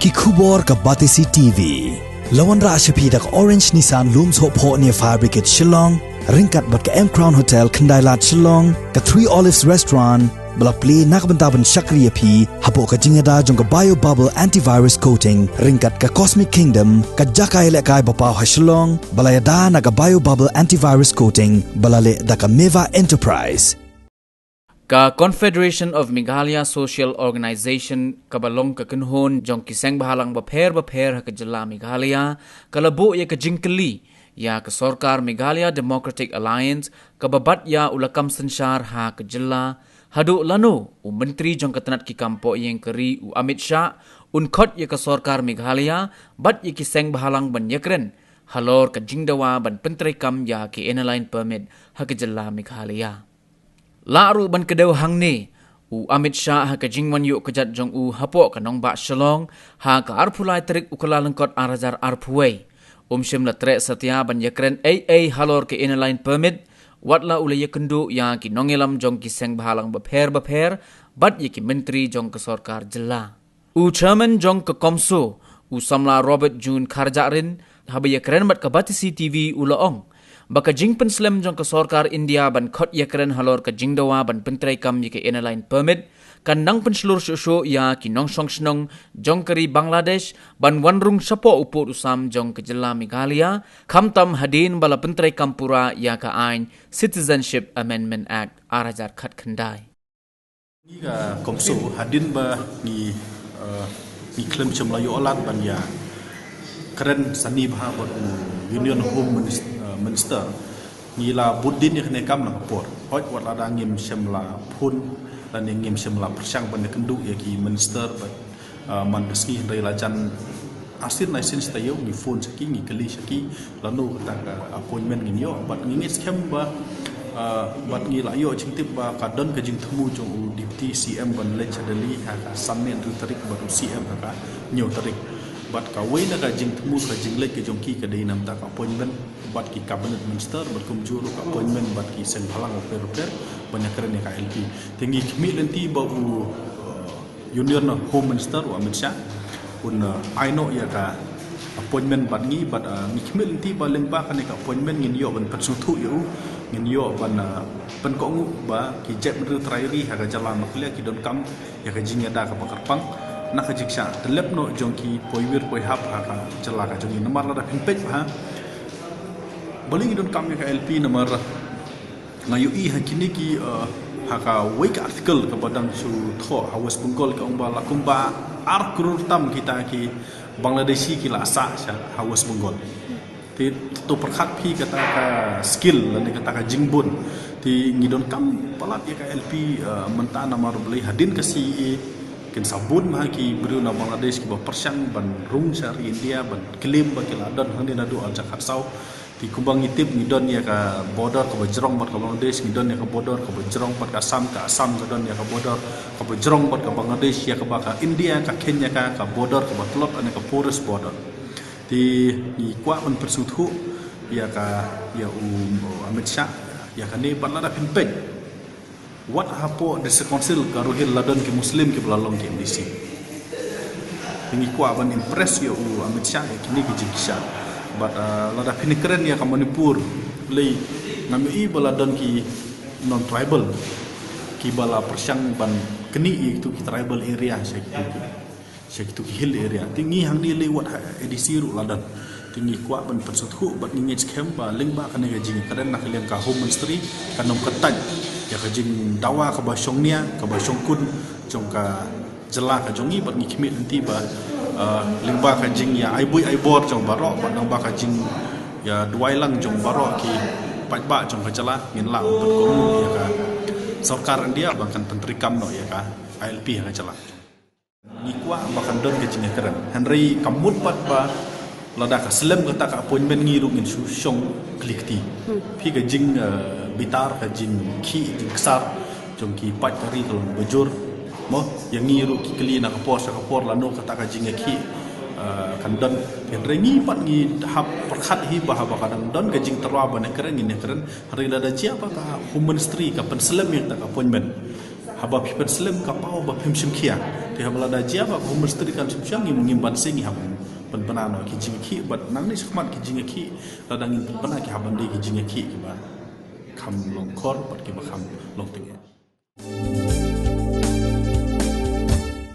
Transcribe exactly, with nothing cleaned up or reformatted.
Ki khubor ka Batesi T V. La wanrah sha phi da ka Orange Nissan Lum Sohphoh near Fire Brigade Shillong, ryngkat bad ka M Crown Hotel Khyndai Lad Shillong, ka Three Olives Restaurant, ba la plie na ka bynta ban shakri ïa phi hapoh ka jingïada jong ka Bio Bubble Antivirus Coating, ryngkat ka Cosmic Kingdom, ka jaka ïalehkai ba paw ha Shillong, ba la ïada na ka Bio Bubble Antivirus Coating, ba la leh da ka Meva Enterprise. Ka Confederation of Meghalaya Social Organisation, kaba long ka kynhun jong ki seng bhalang bapher bapher ha ka jylla Meghalaya, ka la buh ïa ka jingkylli ïa ka sorkar Meghalaya Democratic Alliance, kaba bat ïa u lakam synshar ha ka jylla, haduh lano u Myntri jong ka tnat ki kam poh ïing ka ri u Amit Shah un khot ïa ka sorkar Meghalaya bad ïa ki seng bhalang ban ïakren halor ka jingdawa ban pyntreikam ïa ki Inner Line Permit ha ka jylla Meghalaya. Lah ruh ban kdew hangne u Amit Shah ha ka jingwan ïuh kjat jong u hapoh ka nongbah Shillong ha ka arphew lai tarik u Kyllalyngkot ar hajar arphew wei. Um shym la treh satia ban ïakren ei ei halor ka Inner Line Permit, wat la u la ïakynduh ïa ki nongïalam jong ki seng bhalang bapher bapher bad ïa ki myntri jong ka sorkar jylla. U chairman jong ka CoMSO, u samla Robert June Kharjahrin, haba ïakren bad ka Batesi T V u la ong ba ka jingpynslem jong ka sorkar India ban khot ïakren halor ka jingdawa ban pyntreikam ïa ka Inner Line Permit kan nang pynshlur shuh shuh ïa ki nongshong shnong jong ka ri Bangladesh ban wan rung shapoh u pud u sam jong ka jylla Meghalaya, khamtam hadien ba la pyntreikam pura ïa ka aiñ Citizenship Amendment Act ar hajar khatkhyndai. Ngi ka CoMSO, hadien ba ngi, eh, ngi khlem shym la ïoh lad ban ïakren sani bha bad u Union Home Minis-, eh, Minister, ngi la bud dien ïa kane ka kam na ka por. Hooid, wat lada ngim shym la phone lane ngim shym la pyrshang ban ïakynduh ïa ki minister bad, eh, man ka sngi, hynrei la jan arsien lai sien shi taïew ngi phone sha ki, ngi kylli sha ki lano kata ka appointment ngin ïoh, bad ngi ngeit skhem ba, ah, bad ngi la ïoh jingtip ba ka don ka jingthmu jong u Deputy C M ban leit sha Delhi ha ka san ne hynriew tarik bad u C M ha ka hynñiew tarik. Bad kawei na ka jingthmu ka jingleit ka jong ki ka dei namar ka appointment bad ki cabinet minister bad kumjuh ruh ka appointment bad ki seng bhalang bapher bapher ban ïakren ïa ka I L P. Te ngi khmih lynti ba u, uh, Union Home Minister u Amit Shah un, uh, ai noh ïa ka appointment bad ngi, bad, uh, ngi khmih lynti ba lyngba kane ka appointment ngin ïoh ban pynsngewthuh ïa u, ngin ïoh ban, uh, pynkohnguh ba ki jaitbynriew trai ri ha ka jylla Meghalaya ki donkam ïa ka jingïada kaba kyrpang na ka jingshah tyllep noh jong ki poiwir poihap ha ka jylla ka jong ngi. Namar lada phin peit bha, balei ngi donkam ïa ka I L P, namar nga ïohi ha kine ki, eh, ha kawei ka article kaba dang shu thoh ha West Bengal ka ong ba la kumba ar klur tam kita ki Bangladeshi ki la sah sha ha West Bengal. Te to pyrkhat phi kata ka skill lane kata ka jingbun. Te ngi donkam palat ïa ka I L P, eh, mynta namar balei hadien ka C A A kin sa bun bha ki briew na Bangladesh kiba pyrshang ban rung sha ri India ban claim ba ki la don hangne naduh ar hajar khatsaw. Te kumba ngi tip ngi don ïa ka border kaba jrong bad ka Bangladesh, ngi don ïa ka border kaba jrong bad ka Assam, ka Assam ka don ïa ka border kaba jrong bad ka Bangladesh, ïa kaba ka India ka kheiñ ïa ka, ka border kaba tlot lane ka porous border. Te ngi kwah ban pynsngewthuh ïa ka, ïa u Amit Shah ïa kane, bad lada phin peit wat hapoh District Council Garo Hills la don ki Muslim kiba la long ki M D C. Te ngi kwah ban impress ïa u Amit Shah ïa kine ki jingkyrshan. Bad, ah, lada phin kren ïa ka Manipur, lei ngam ïohi ba la don ki non-tribal kiba la pyrshang ban knieh ïa kitu ki tribal area sha kitu ki sha kitu ki hill area. Te ngi hangne lei wat ha A D C ruh la don. Te ngi kwah ban pynsngewthuh bad ngi ngeit skhem ba lyngba kane ka jingkren na ka liang ka Home Ministry kan ym kyntait ïa ka jingdawa kaba shongnia kaba shongkun jong ka jylla ka jong ngi, bad ngi khmih lynti ba, eh, lyngba ka jingïa ai bui ai bor jong baroh bad lyngba ka jingïa duwai lang jong baroh ki paidbah jong ka jylla ngin lah ban pynkohnguh ïa ka sorkar India ba kan pyntreikam noh ïa ka I L P ha ka jylla. Ngi kwah ba kan don ka jingïakren. Hynrei ka mut pat ba lada ka slem kata ka appointment ngi ruh ngin shu shong kli kti. Hmm. Phi ka jing, eh, bitar, ka jingkhih jingksar jong ki paid ka ri ka long bajur. Mo, ïa ngi ruh ki kylli na ka por sha ka por lano kata ka jingïakhih, eh, kan don. Hynrei ngi pat ngi hap pyrkhat hi ba haba ka dang don ka jingtyrwa ban ïakren ngin ïakren. Hynrei lada jia ba ka Home Ministry ka pynslem ïa kata ka appointment, haba phi pynslem ka paw ba phim shim khia. Te haba lada jia ba ka Home Ministry kan shim shuwa, ngim, ngim banse, ngi hap pynbna noh ki jingïakhih, bad nangne shakhmat ki jingïakhih, lada ngim pynbna, ki hap ban dei ki jingïakhih kiba kham long khor bad kiba kham long tyngeh.